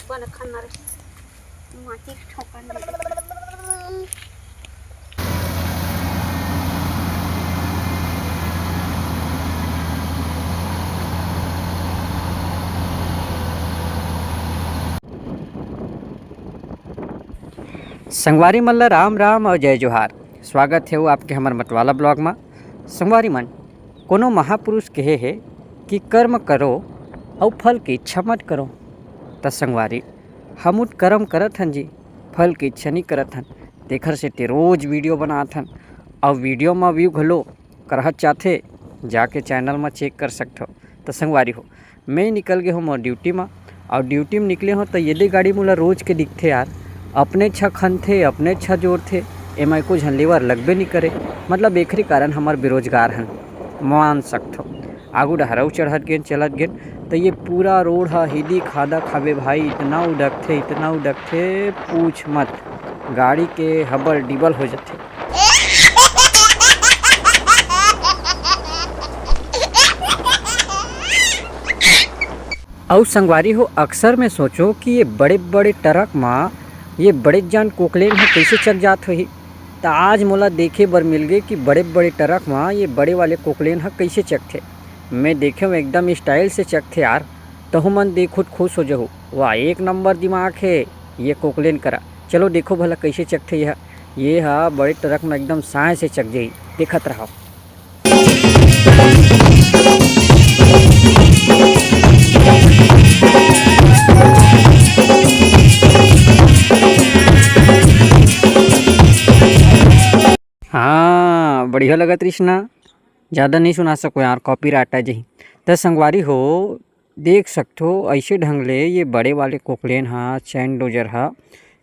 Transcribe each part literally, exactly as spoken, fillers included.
बन खन्ना रे, माचिस ठोकन दे। संगवारी मन ला राम राम अउ जय जोहार। स्वागत हे वो आपके हमर मतवाला blog मा। संगवारी मन, कोनो महापुरुष कहे हे कि कर्म करो अउ फल की इच्छा मत करो। त संगवारी, हम उठ कर्म करत हन जी, फल की इच्छा नहीं करत हन। तेखर सेती रोज video बनात हन, अउ video मा view घलो करहत चाहथे, जाके channel मा check कर सकथो। त संगवारी हो, मैं निकल गे हों मोर duty मा, अउ duty में निकले हों त ये दे गाड़ी मोला रोज के दिखथे यार, अपने छा खनथे, अपने छा जोरथे, एमा एको झन लेबर लगबे नहीं करे। मतलब एकरे कारण हमर बेरोजगार हन, मान सकथो। आगू डहर अउ चढ़त गेन, चलत गेन, त ये पूरा road ह हिदी खादा खाबे भाई, इतना उडकथे, इतना उडकथे, पूछ मत। गाड़ी के हबल डिबल हो जाथे। अउ संगवारी हो, अक्सर मैं सोचों कि ये बड़े-बड़े truck मा ये बड़े जान कोकलेन ह कइसे चघ जात होही। त आज मोला देखे बर मिल गे कि बड़े-बड़े truck मा ये बड़े वाले कोकलेन ह कइसे चघथे। मैं देखेंव एकदम style से चघथे यार, तहू मन देखहू त खुश हो जहू। वाह, एक नंबर दिमाग हे ये कोकलेन करा। चलो देखो भला कइसे चघथे ये ह। ये ह बड़े truck मा एकदम साँय से चघ जाही, देखत रहव। हाँ, बढ़िया लगत रहिस ना। ज्यादा नहीं सुना सकों यार, copyright आ जाही। त संगवारी हो, देख सकथो, अइसे ढंग ले ये बड़े वाले कोकलेन ह, चैन डोजर ह,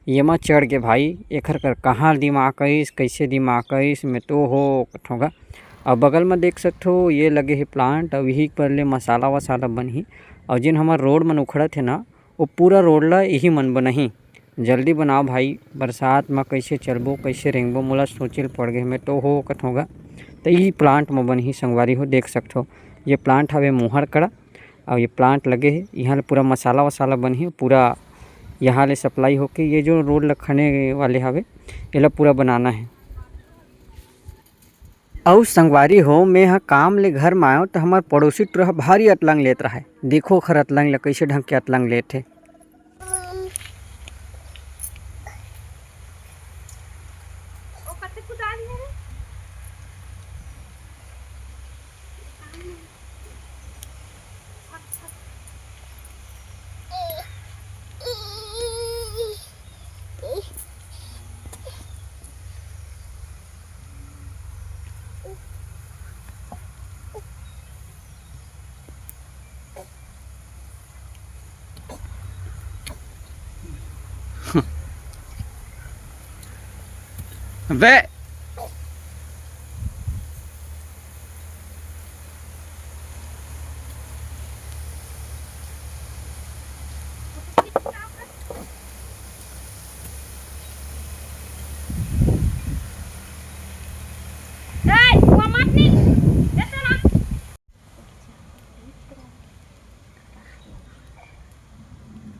येमा चढ़ गे भाई। एखर कर कहाँ दिमाग आइस, कइसे दिमाग आइस, मैं तो हो कथों गा। अब बगल म देख सकथो, ये लगे हे plant, अउ इही पर ले मसाला वसाला बनही। अउ जेन हमर road मन उखड़त हे ना, वो पूरा road ला इही मन बनही। जल्दी बनाओ भाई, बरसात म कइसे चलबो, कइसे रेंगबो, मोला सोचे ल पड़ गे, मैं तो हो कथों गा। त इही plant म बनही संगवारी हो, देख सकथो, ये plant हवे मोहर कड़ा, अउ ये plant लगे हे, इहाँ ले पूरा मसाला वसाला बनही, पूरा यहाँ ले supply होके ये जो road ल खने वाले हवे, एला पूरा बनाना हे। अउ संगवारी हो, मैं ह काम ले घर म आयों, त हमर पड़ोसी टूरा ह भारी अतलंग लेत रहय। देखो ओखर अतलंग ल, कइसे ढंग के अतलंग लेत हे। बे। ए, हुआ मत नहीं। ए, तो ना।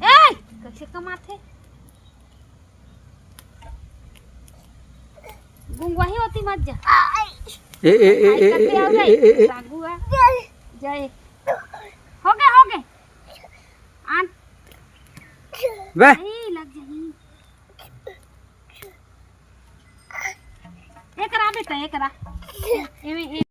ए, कैसे कमाथे? गुंगवाही होती मत जा। ए, ए, ए, ए, ए, ए, ए, ए, ए। सागुआ। जय। हो गए, हो गए। आन। बे। नहीं, लग जाही। एकरा बेटा, एकरा। एमे, ए-